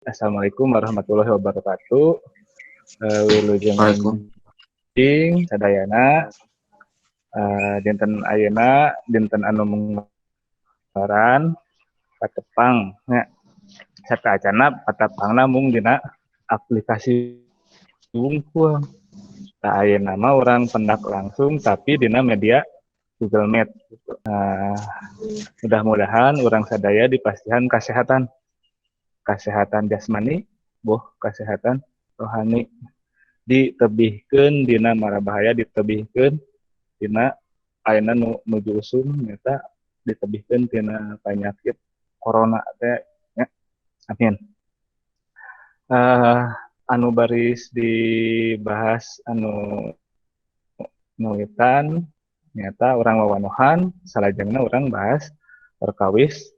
Assalamualaikum warahmatullahi wabarakatuh. Wilujeng Waalaikum. Enjing sadayana. Dinten ayeuna dinten anu munggaran patepang nya, sateuacanna patepangna mung dina aplikasi wungkul. Tah, ayeuna mah urang pendak langsung, tapi dina media Google Meet gitu. Nah, mudah-mudahan urang sadaya dipastihan kesehatan, kesehatan jasmani boh kesehatan rohani, ditebihkeun dina mara bahaya, ditebihkeun dina ayeuna nu nuju usum nyata, ditebihkeun tina penyakit corona teh nya. Amin. Anu baris dibahas anu nulitan nyata urang wawanohan, salajengna urang bahas perkawis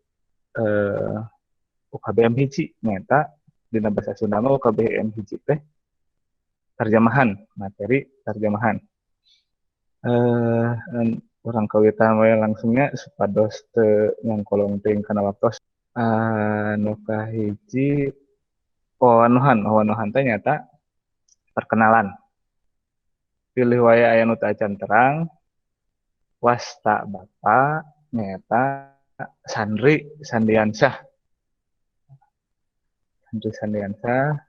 UKBM 1, nyata dina bahasa Sunda mah UKBM 1 teh terjemahan, materi terjemahan. Urang kawitan we langsungnya supados teu nyangkolong teuing kana waktos. Anu kahiji wawanohan. Wawanohan teh nyata perkenalan. Pilih wae aya nu teu acan terang. Wasta Bapak nyata Sandri Sandiansah. Sandri Sandiansah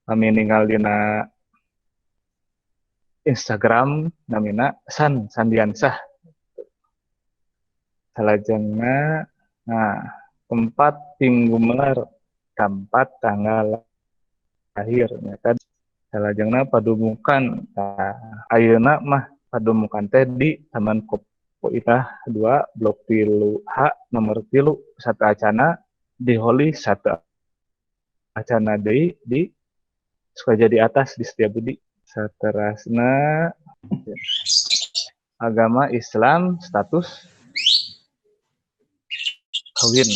kami ninggal dina Instagram namina San Sandiansah. Salajengna, nah, tempat pinggumelar, tempat tanggal lahir nyata. Salajengna padumukan. Tah, ayeuna mah padumukan teh di Taman Kopo Indah 2 Blok 3 H nomor 3, sateuacanna di Holy, sateuacanna deui di Sukajadi atas di Setiabudi. Saterasna agama Islam, status kawin.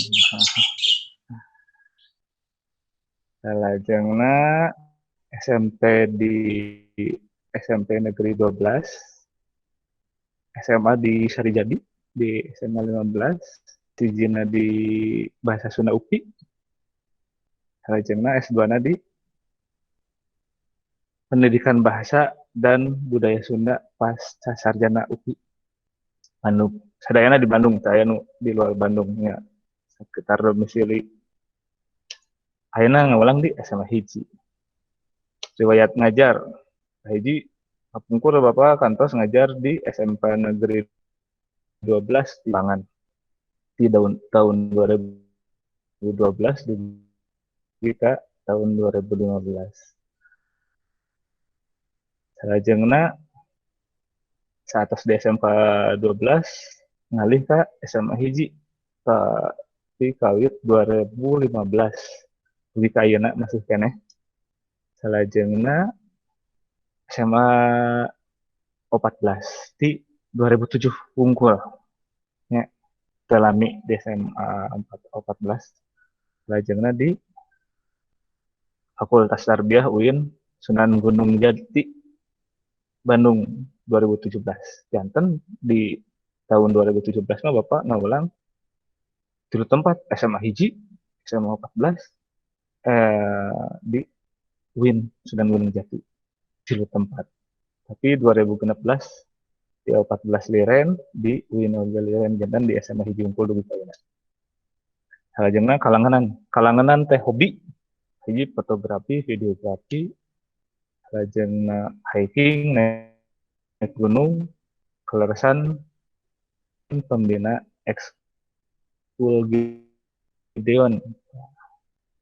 Salajengna SMP di SMP Negeri 12, SMA di Sarijadi di SMA 15, sijina di Bahasa Sunda UPI, salajengna S2 na di Pendidikan Bahasa dan Budaya Sunda Pasca Sarjana UPI. Anu sadayana di Bandung, saya nu di luar Bandung nya sekitar domisili. Ayeuna ngawulang di SMA 1. Riwayat ngajar. Hiji, kapungkur Bapak kantos ngajar di SMP Negeri 12 di Pangan. Di tahun 2012 di ka tahun 2015. Salajengna saatos di SMK 12 ngalih ka SMA 1 ka di kawit 2015 dugi ka ayeuna masih keneh. Salajengna SMA 14 di 2007 wungkul nya, teu lami di SMA 14. Salajengna di Fakultas Tarbiyah UIN Sunan Gunung Jati Bandung 2017. Janten di tahun 2017 mah Bapak ngawulang tilu tempat, SMA 1, SMA 14, di UIN Sunan Gunung Jati, tilu tempat. Tapi 2016 di 14 liren, di UIN oge liren, janten di SMA 1 wungkul dugi ka ayeuna. Salajengna kalangenan. Kalangenan teh hobi, hiji fotografi, videografi, salajengna hiking, naik gunung, kaleresan pembina ekskul Gideon.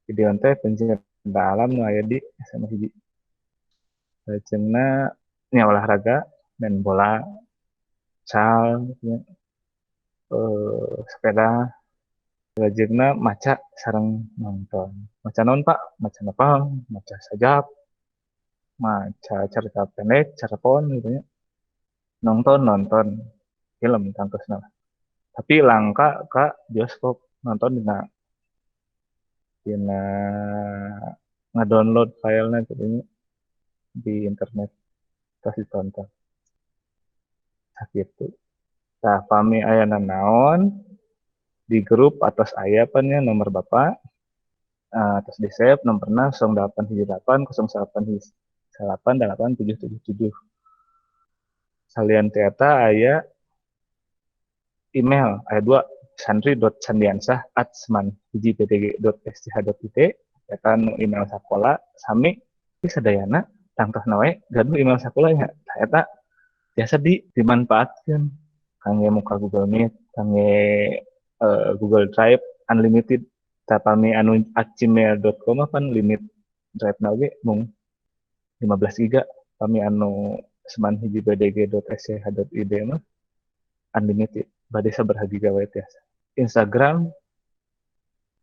Gideon teh pencinta alam nu aya di SMA 1. Salajengna nya olahraga, main bola, futsal, nya, sepeda. Salajengna maca sareng nonton. Maca naon, Pak? Maca novel, maca sajab, maca cerita pendek, cerpon gitu nya. Nonton, nonton film tangtosna. Tapi langka ka bioskop, nonton dina ngadownload filenya gitu nya di internet terus ditonton. Sakitu. Tah, pami aya nanaon di grup atos aya pan nya nomor Bapak. Terus di save nomorna 0818 08 8 8777. Salian ti eta aya email aya dua, sandri.sandiansah@sman1pdg.sch.it, eta nu email sakola. Sami sadayana tangtosna we gaduh email sakolanya. Tah, eta biasa dimanfaatkeun kangge muka Google Meet, kangge Google Drive unlimited. Tah, pami anu @gmail.com pan limit drive na oge mung 15 giga, pami anu sman1pdg.sch.id mah unlimited, bade sabaraha giga wae tiasa. Instagram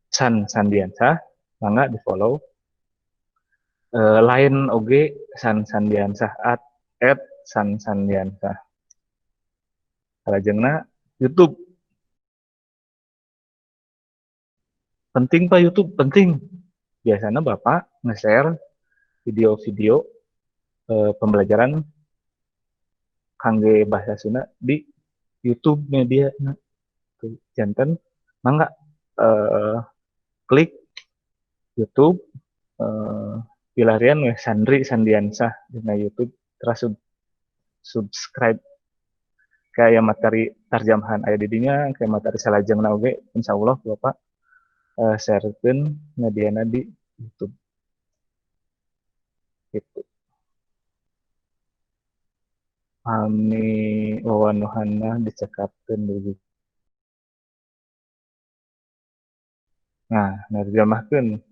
San Sandiansah, mangga di follow. Line oge San Sandiansah, at San Sandiansah. Salajengna YouTube. Penting, Pak, YouTube penting. Biasanya Bapak nge-share video-video pembelajaran kangge bahasa Sunda di YouTube media. Nah, janten mangga klik YouTube, pilarian we Sandri Sandiansah dina YouTube, terus subscribe. Kayak materi tarjamahan aya di dinya, kayak materi salajengna oge insyaallah Bapak sharekeun mediana di YouTube gitu. Pami wawanuhanna dicekapkeun dulu. Nah, nerjemahkeun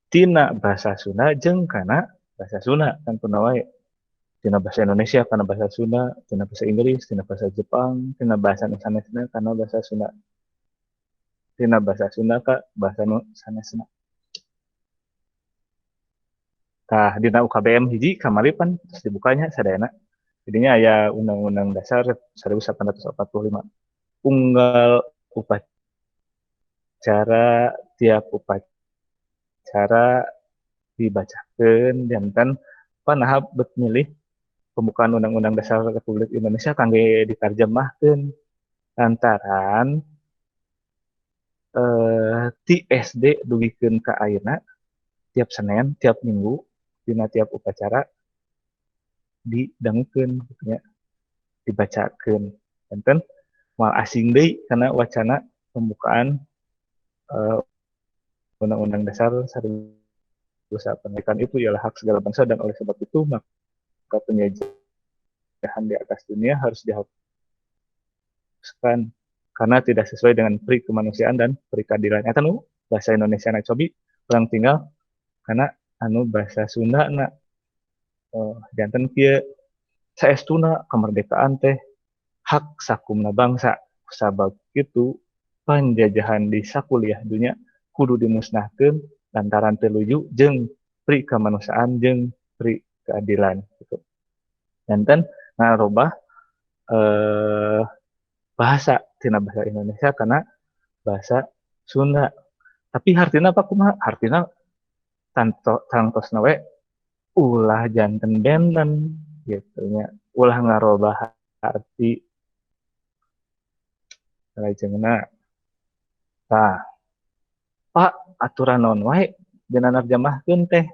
tina bahasa Sunda jeung kana bahasa Sunda tantuna wae. Tina bahasa Indonesia kana bahasa Sunda, tina bahasa Inggris, tina bahasa Jepang, tina bahasa nu sanesna kana bahasa Sunda. Tina bahasa Sunda ka bahasa nu sanesna. Tah, dina UKBM hiji kamari pan terus dibukanya sadayana. Jadinya aya Undang-Undang Dasar 1845. Unggal upacara, tiap upacara dibacakeun. Janten panaha bet milih pembukaan Undang-Undang Dasar Republik Indonesia kangge diterjemahkeun? Lantaran ti SD dugikeun ka ayeuna tiap Senin, tiap Minggu, dina tiap upacara didangukeun gitu nya, dibacakeun. Janten moal asing deui kana wacana pembukaan Undang-Undang Dasar 1845 itu ialah hak segala bangsa dan oleh sebab itu maka penjajahan di atas dunia harus dihapuskan karena tidak sesuai dengan pri kemanusiaan dan pri keadilan. Eta nu bahasa Indonesia na, cobi urang tinggal karena anu bahasa Sunda na. Janten kieu, saestuna kemerdekaan teh hak sakumna bangsa, sabab kitu panjajahan di sakuliah dunya kudu dimusnahkeun lantaran teu luju jeung pri kemanusiaan jeung pri keadilan gitu. Janten ngarobah bahasa tina bahasa Indonesia karena bahasa Sunda. Tapi hartina apa kumaha? Hartina tanto tangtosna we ulah janten benten gitu nya, ulah ngarobah arti. Salajengna, tah, Pak, aturan naon wae dina nerjemahkeun teh?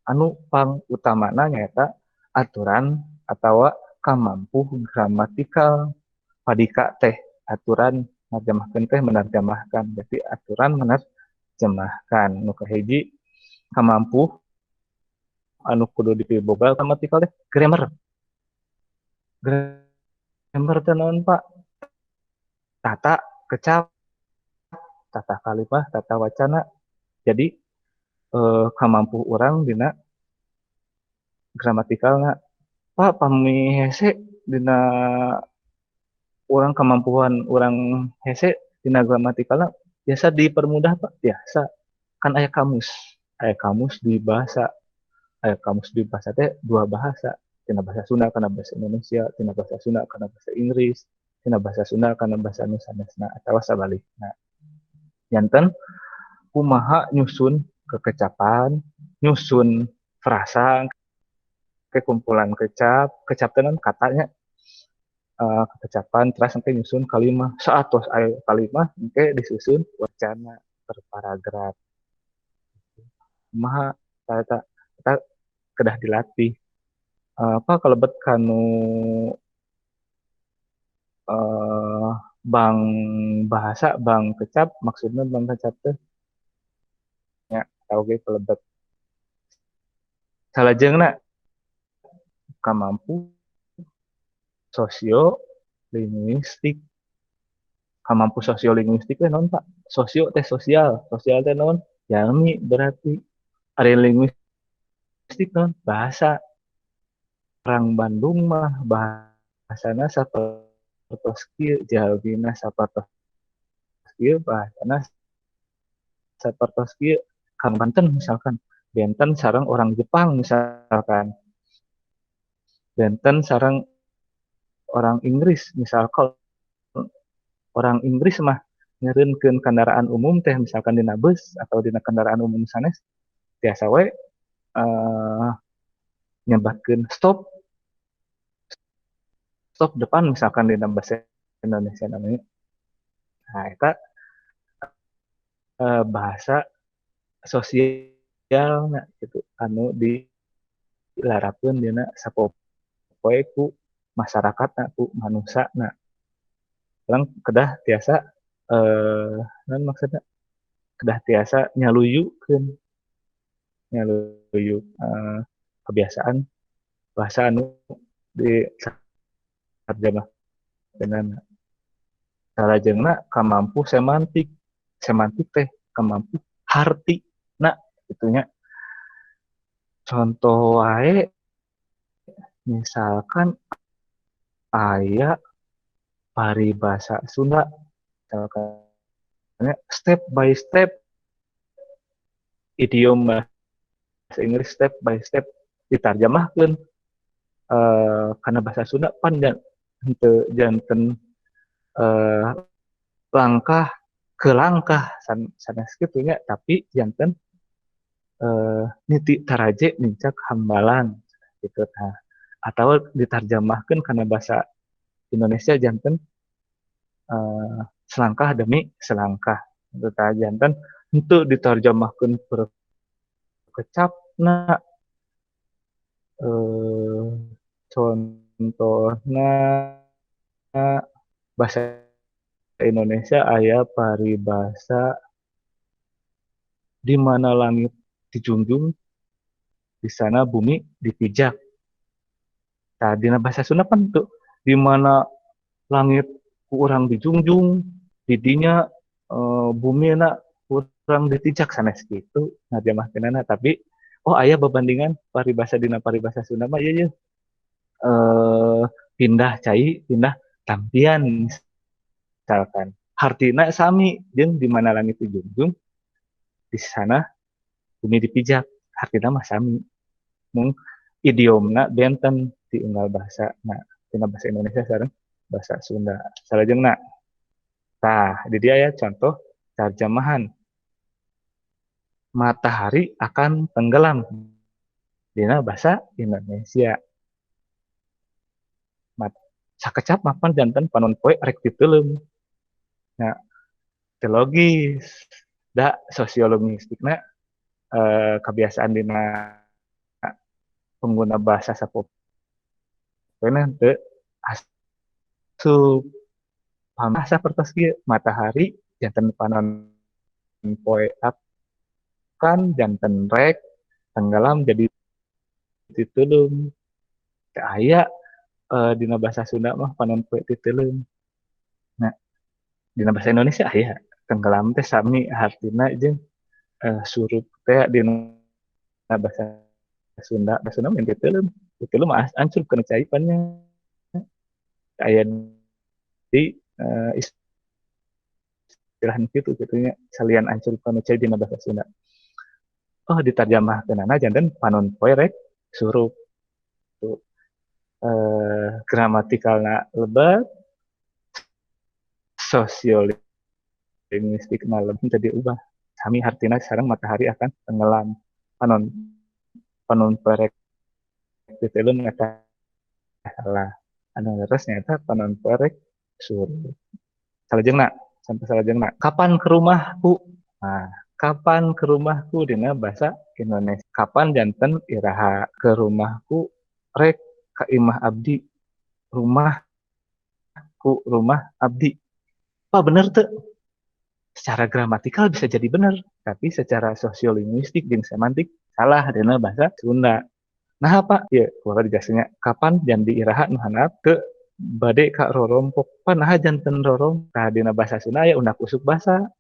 Anu pang utamana nyaeta aturan atawa kamampuh gramatikal. Padika teh aturan nerjemahkeun teh menerjemahkan, berarti aturan menerjemahkan. Nu kahiji kamampuh anu kudu dipiboga gramatikal teh grammar. Grammar teh naon, Pak? Tata kecap, tata kalimah, tata wacana. Jadi kamampuh urang dina gramatikalna. Pak, pami hese dina urang, kemampuan urang hese dina gramatikalna, biasa dipermudah, Pak? Biasa kan aya kamus, aya kamus di bahasa, aya kamus di bahasa teh dua bahasa, tina bahasa Sunda kana bahasa Indonesia, tina bahasa Sunda kana bahasa Inggris, tina bahasa Sunda kana bahasa nu sanesna atawa sabalikna. Janten kumaha nyusun kekecapan, nyusun frasa, kekumpulan kecap, kecap teh katanya, kekecapan, terus sampai nyusun kalimah, saatos aya kalimah engke disusun wacana per paragraf. Kumaha eta eta kedah dilatih. Apa kalebet kanu bank bahasa, bank kecap, maksudnya bank kecap teh nya tau ge kalebet. Salajengna kamampu sosiolinguistik. Kamampu sosiolinguistik teh naon, Pak? Sosio teh sosial, sosial teh naon? Jalmi berarti. Ari linguistik naon? Bahasa. Orang Bandung mah bahasana sapertos kieu, jalmina sapertos kieu, bahasana sapertos kieu. Kang Banten misalkan, benten sareng orang Jepang misalkan, benten sareng orang Inggris misalkan. Orang Inggris mah nyereunkeun kendaraan umum teh misalkan dina bus atau dina kendaraan umum sanes tiasa we nyebatkeun stop, stop depan misalkan dina bahasa Indonesia namanya. Nah, eta bahasa sosial gitu anu dilarapkeun dina sapopoe ku masyarakat ku manusia. Nah, urang kedah tiasa naon maksudna, kedah tiasa nyaluyukeun, nyaluyu kebiasaan bahasa anu di terjemahkeunana. Salajengna kamampu semantik. Semantik teh kamampu hartina kitu nya. Contoh wae misalkan aya paribasa Sunda misalkan step by step, idiom bahasa Inggris step by step ditarjamahkeun kana bahasa Sunda pan henteu janten langkah ke langkah sanes kitu nya, tapi janten niti taraje nincak hambalan gitu. Nah, atau ditarjamahkeun kana bahasa Indonesia janten selangkah demi selangkah gitu. Tah, janten henteu ditarjamahkeun per kecapna. Contohna bahasa Indonesia aya paribasa di mana langit dijunjung, di sana bumi dipijak. Tah, dina bahasa Sunda pan teu di mana langit ku urang dijunjung, di dinya bumina urang ditijak, sanes kitu ngarjamahkeunana. Tapi oh aya babandingan paribasa dina paribasa Sunda mah ieu pindah cai pindah tampian misalkan, hartina sami jeung di mana langit dijunjung, di sana bumi dipijak, hartina mah sami, mung idiomna benten di unggal bahasa. Nah, dina bahasa Indonesia sareng bahasa Sunda. Salajengna, tah di dieu aya contoh tarjamahan matahari akan tenggelam dina bahasa Indonesia. Sakecap mah pan janten panon poe rek diteuleum. Nah, teu logis. Da sosiolinguistikna kebiasaan dina pengguna bahasa sapopoena teu asup. Bahasa sapertos kieu, matahari janten panon poe akan janten rek tenggelam jadi diteuleum. Teu aya dina bahasa Sunda mah panon poe titeuleum. Nah, dina bahasa Indonesia aya tenggelam teh sami hartina jeung surup teh dina bahasa Sunda. Bahasa Sunda mah titeuleum. Titeuleum mah ancur kana cai pan nya. Aya di istilah kitu kitu nya, salian ancur kana cai dina bahasa Sunda. Oh, ditarjamahkeunana janten panon poe rek surup. Tuh. Gramatikalna lebet, sosiolinguistikna lebet teu diubah. Sami hartina sareng matahari akan tenggelam. Panon panon poe rek titeuleum eta salah. Anu leres nyaeta panon poe rek surup. Salajengna, sampai salajengna, kapan ke rumahku? Nah, Kapan ke rumahku dina bahasa Indonesia. Kapan janten iraha ke rumahku rek ka imah abdi. Rumahku rumah abdi. Pak bener teu? Secara gramatikal bisa jadi bener, tapi secara sosiolinguistik jeung semantik salah dina bahasa Sunda. Nah apa? Ya, kumaha dijasanya kapan janti iraha nu handap ke bade ka rorompok. Pan naha janten rorom? Tah dina bahasa Sunda aya undak usuk bahasa.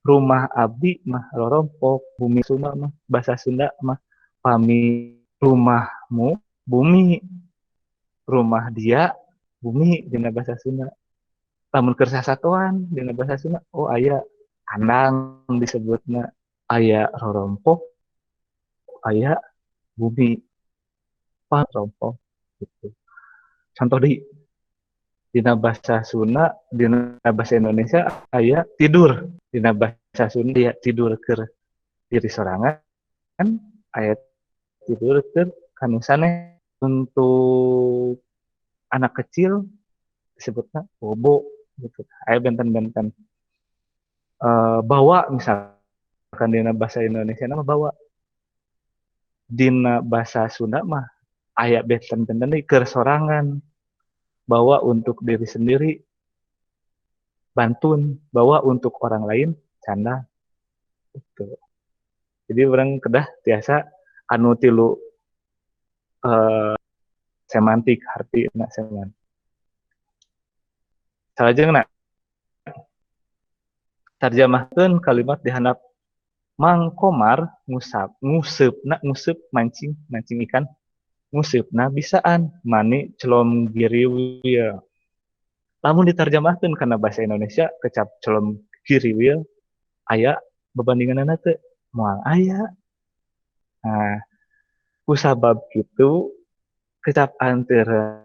Rumah abdi mah rorompok, bumi Sunda mah bahasa Sunda mah pami rumahmu bumi, rumah dia bumi dina bahasa Sunda. Lamun keur sasatoan dina bahasa Sunda, oh aya kandang disebutna, aya rorompok, aya bumi, pak rompok gitu. Contoh deui dina bahasa Sunda, dina bahasa Indonesia aya tidur, dina bahasa Sunda ya tidur keur diri sorangan, aya tidur keur kanu sanes. Untuk anak kecil disebutna bobo gitu. Aya benten-benten. Bawa misalkan dina bahasa Indonesia nama bawa, dina bahasa Sunda mah aya benten-benten deui keur sorangan. Bawa untuk diri sendiri bantun, bawa untuk orang lain canda gitu. Jadi orang kedah tiasa anu tilu semantik hartina semantik. Salajengna tarjamahkeun kalimat di handap Mang Komar ngusap nguseupna nguseup mancing mancing ikan nguseupna bisaan mani celom giriwil. Lamun ditarjamahkeun kana bahasa Indonesia kecap celom giriwil aya bebandinganna teu moal aya. Nah, kusabab kitu kecap anteuran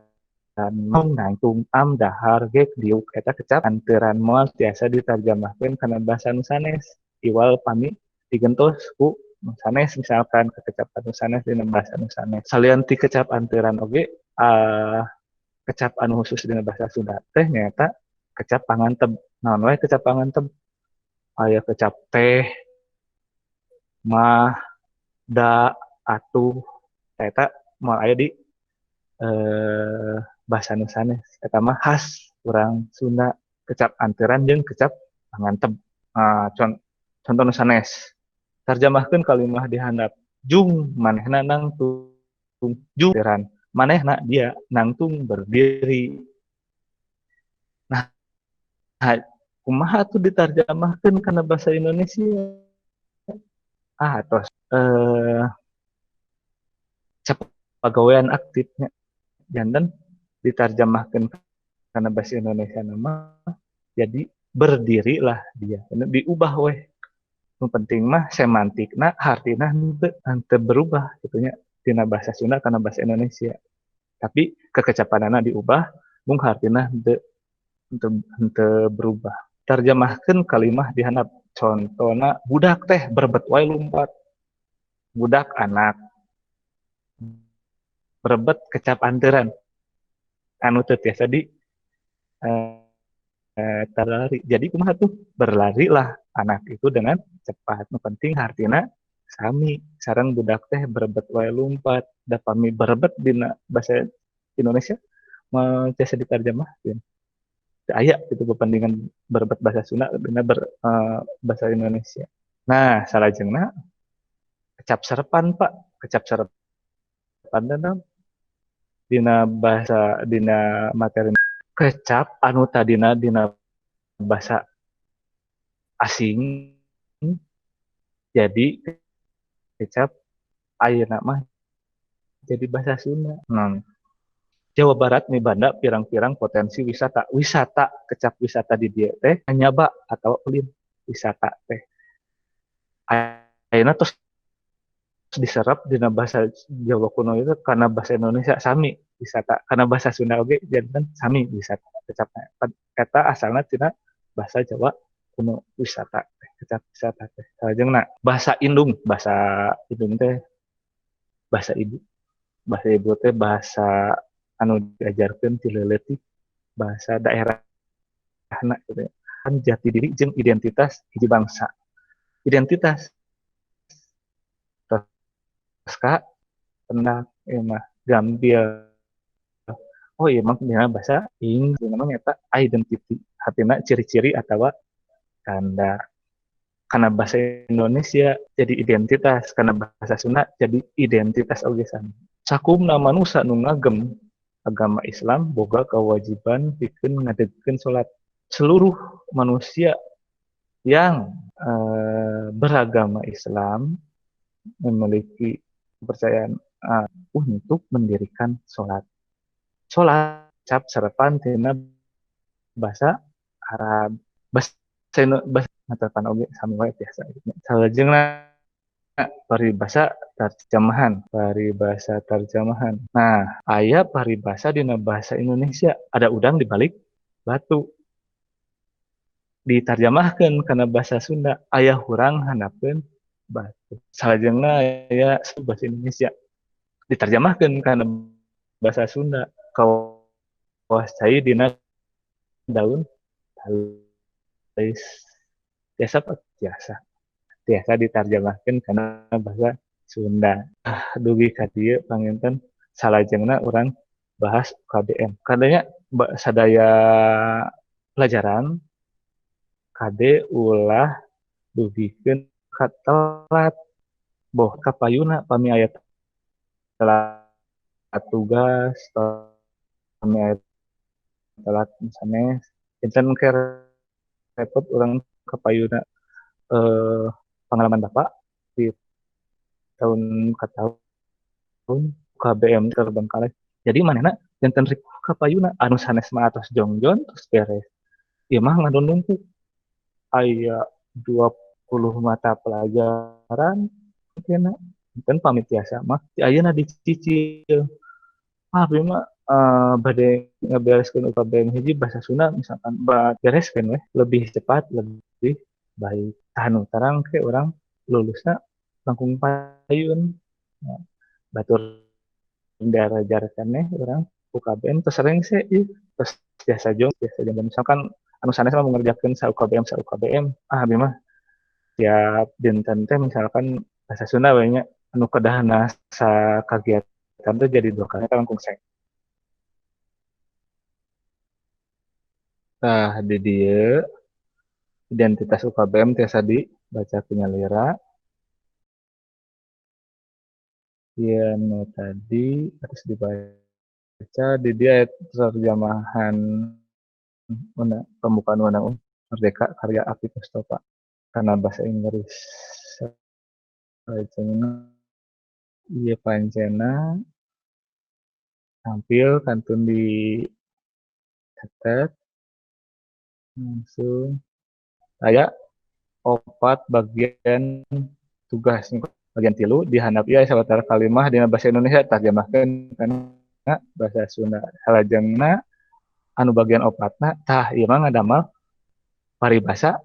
mong nangtung am dahar gek diuk eta kecap anteuran moal tiasa ditarjamahkeun kana bahasa nu sanes iwal pami digentos ku nu sanes misalkan kekecapan nu sanes dina bahasa nu sanes. Salian ti kecap anteuran oge kecap anu khusus dina bahasa Sunda teh nyaeta kecap panganteb. Naon wae kecap panganteb? Aya kecap teh, mah, da, atuh. Eta moal aya di bahasa nu sanes. Eta mah khas urang Sunda, kecap anteuran jeung kecap panganteb. Contoh nu sanes. Tarjamahkeun kalimah di handap jung manehna nangtung jung anteuran manehna dia nangtung berdiri. Nah, kumaha tuh ditarjamahkeun kana bahasa Indonesia? Ah, tos pagawean aktifnya janten ditarjamahkeun kana bahasa Indonesia nama jadi berdirilah dia. Ini diubah weh. Nu penting mah semantikna hartina henteu berubah gitunya tina bahasa Sunda kana bahasa Indonesia. Tapi kekecapanana diubah mung hartina henteu berubah. Tarjamahkeun kalimah di handap contona budak teh berebet wae lumpat. Budak anak berebet kecap anteuran anu teu tiasa di terlari. Jadi kumaha tuh berlarilah anak itu dengan cepat. Nu penting hartina sami sareng budak teh berebet wae lumpat. Da pami berebet dina bahasa Indonesia mah tiasa ditarjamahkeun. Teu aya kitu perbandingan berebet bahasa Sunda dina bahasa Indonesia. Nah, salajengna kecap serepan Pak, kecap serepan teh naon? Dina bahasa dina materi kecap anu tadina dina bahasa asing jadi kecap ayeuna mah jadi bahasa Sunda. Nah, Jawa Barat mibanda pirang-pirang potensi wisata. Wisata kecap wisata di dieu teh nyaba atau ulin wisata teh. Ayeuna tos diserap dina bahasa Jawa kuno itu karena bahasa Indonesia sami wisata, karena bahasa Sunda oge janten sami wisata kecapna. Eta asalna tina bahasa Jawa kuno wisata teh, kecap wisata teh. Salajengna bahasa indung teh bahasa ibu. Bahasa ibu teh bahasa anu diajarkeun ti leutik, bahasa daerahna gitu ya. Kan jati diri jeung identitas hiji bangsa. Identitas. Terus ka tenang ieu mah gampil. Oh iya mah dina bahasa Inggris namanya eta identity, artinya ciri-ciri atau tanda. Karena bahasa Indonesia jadi identitas, karena bahasa Sunda jadi identitas oge sami. Sakumna manusa nu ngagem agama Islam boga kewajiban pikeun ngadegkeun salat. Seluruh manusia yang beragama Islam memiliki kepercayaan untuk mendirikan salat. Salat cap serapan tina bahasa Arab, bahasa bahasa oge sami wae biasa. Salajengna paribasa terjemahan, paribasa terjemahan. Nah, aya paribasa dina bahasa Indonesia, ada udang di balik batu. Diterjemahkeun kana bahasa Sunda, aya hurang handapeun batu. Salajengna aya bahasa Indonesia diterjemahkeun kana bahasa Sunda, kawas cai dina daun talis. Biasa biasa biasa diterjemahkan karena bahasa Sunda. Dugi ka dieu panginten salajengna urang bahas UKBM. Kadanya sadaya pelajaran kade ulah dugikeun ka telat boh ka payuna pami aya telat tugas pami aya telat sanes enten ke repot urang kapayuna pengalaman Bapak di tahun ke tahun UKBM terbengkalai. Jadi manehna janten ripuh kapayuna anu sanes mah atos jongjon terus beres. Ieu mah ngadondongku aya 20 mata pelajaran kena janten pamit biasa mah di ayeuna dicicil. Ah abdi mah bade ngabereskeun UKBM hiji bahasa Sunda misalkan bereskeun weh lebih cepat lebih baik. Tah nu tarang ke urang lulusna langkung payun. Nah, batur darajar keneh urang UKBM terus rengse ieu terus biasa jong biasa jong misalkan anu sanes mah mengerjakeun sa UKBM sa UKBM ah abdi mah tiap dinten teh misalkan bahasa Sunda we nya anu kedahna sa kagiatan teh jadi dua kali langkung sek. Tah di dieu identitas UKBM tiasa dibaca ku nyalira. Ieu nu tadi harus dibaca di dieu aya terjemahan pembukaan Undang-Undang Merdeka karya Apip Mustofa karena bahasa Inggris. Salajengna ieu pancena tampil kantun di catet langsung aya 4 bagian tugas bagian 3 di handap ieu sawatara kalimah dina bahasa Indonesia terjemahkeun kana bahasa Sunda. Salajengna anu bagian 4na tah ieu mah ngadamel paribasa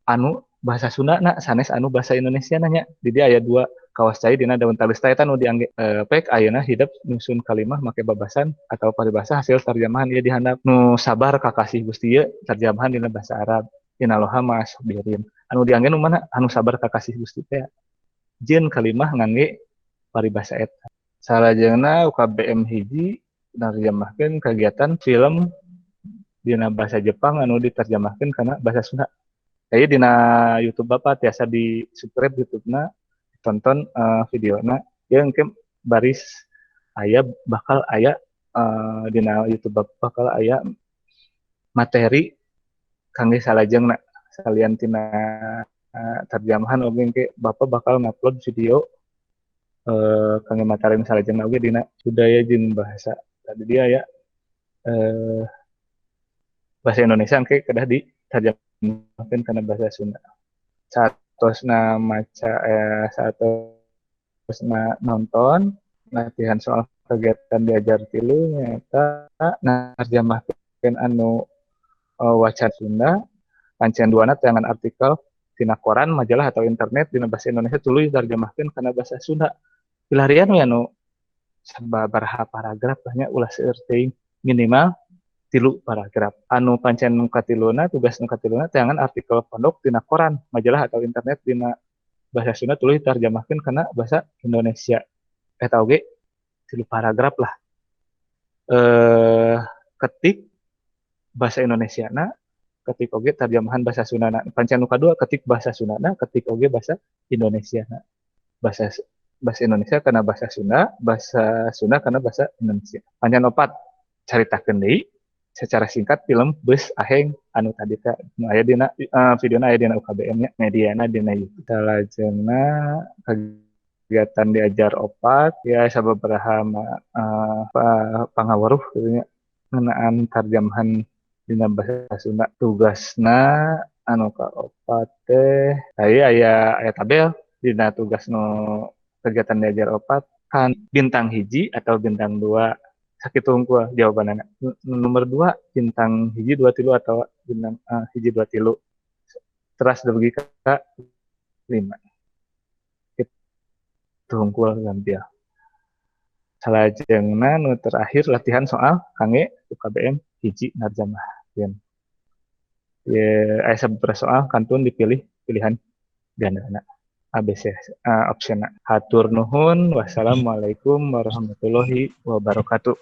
anu bahasa Sunda na sanes anu bahasa Indonesia nanya. Di dieu aya 2 kawas cai dina daun talis teh eta nu diangge pek ayeuna hidep nyusun kalimah make babasan atau paribasa hasil terjemahan ieu di handap. Nu sabar kakasih Gusti ieu terjemahan dina bahasa Arab. Inaloha ma'as-sabirin. Anu diangge nu mana? Anu sabar kakasih Gusti teh. Jieun kalimah ngangge paribasa eta. Salajengna UKBM hiji narjemahkeun kegiatan film dina bahasa Jepang anu diterjemahkeun kana bahasa Sunda. Aya dina YouTube Bapak tiasa di subscribe YouTube-na, tonton videona. Ieu engke baris aya bakal aya dina YouTube Bapak bakal aya materi kangge salajengna salian tina terjemahan oge engke Bapak bakal ngupload video kangge materi salajengna oge dina budaya jeung bahasa. Tadi dia ya bahasa Indonesia engke kedah diterjemahkeun kana bahasa Sunda. Saatosna maca saatosna nonton latihan soal kegiatan diajar 3 nyaeta narjemahkeun anu wacan Sunda pancen 2na tayangan artikel tina koran, majalah atau internet dina bahasa Indonesia tuluy diterjemahkeun kana bahasa Sunda. Pilarian we anu sababaraha paragraf lah nya ulah seueur teuing minimal 3 paragraf. Anu pancen nu katiluna, tugas nu katiluna teangan artikel pondok tina koran, majalah atau internet dina bahasa Sunda tuluy terjemahkeun kana bahasa Indonesia. Eta oge 3 paragraf lah. Ketik bahasa Indonesia na, ketik oge terjemahan bahasa Sundana. Pancen nu kadua ketik bahasa Sundana, ketik oge bahasa Indonesia na. Bahasa bahasa Indonesia karena bahasa Sunda, bahasa Sunda karena bahasa Indonesia. Pancen opat caritakeun deui secara singkat film Bus Aheng anu tadi teh nu aya dina videona aya dina UKBM nya, mediana dina YouTube. Salajengna kegiatan diajar opat ya sababaraha pangaweruh kitu nya ngeunaan tarjamahan dina bahasa Sunda. Tugasna anu kaopat teh aya aya tabel dina tugas nu kegiatan diajar opat kan bintang 1 atau bintang 2 sakitu hungkul jawabanana. Nomor 2 bintang 1 2 3 atau bintang 1 2 3 teras dugi ka 5. Kitu hungkul gampil. Salajengna nu terakhir latihan soal kangge UKBM 1 narjamahkeun. Ye aya sababaraha soal kantun dipilih pilihan gandana. ABC opsiona. Hatur nuhun, wassalamualaikum warahmatullahi wabarakatuh.